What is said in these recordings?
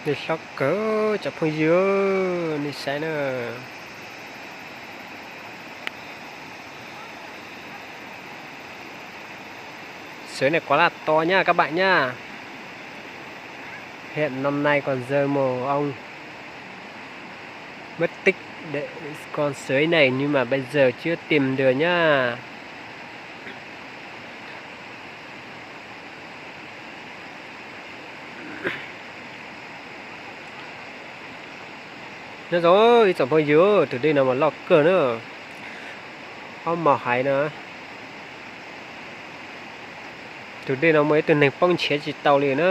Nws hlob kawg cov phooj ywg, nej saib na. Sới này quá là to nha các bạn nha. Hiện năm nay còn giờ mồ ông mất tích, để con sới này nhưng mà bây giờ chưa tìm được nha. Nyob zoo ib tsoom phooj ywg, tus dej no mas loj kawg na. Ob mos hais na. Tus dej no muaj ib tug neeg poob nrhiav tsis tau li na.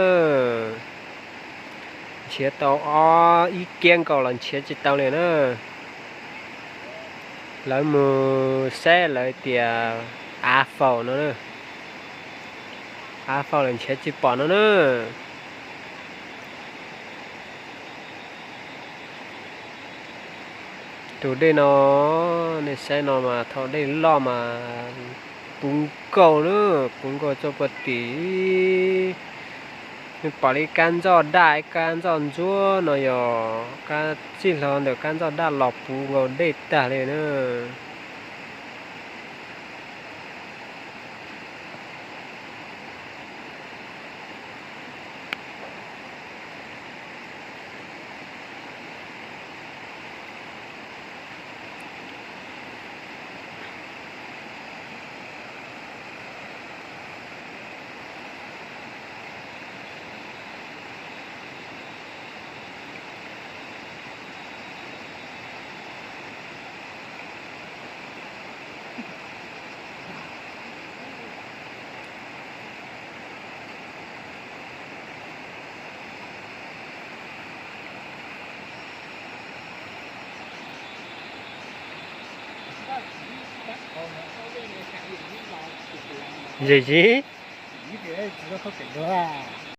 Nrhiav tau ob ib kiab nkaus los nrhiav tsis tau li na. Lawv mus saib lawv tias av faus no, av faus lawm nrhiav tsis pom no na. Tus dej no, nej saib no mas thaum dej loj mas puv nkaus na, puv nkaus txog puag tim. Nej pom li kab ntxoj daj, kab ntxoj ntsuab no yog kab txij hlo ntawm kab ntxoj daj los puv nkaus dej tag li na. Yog ib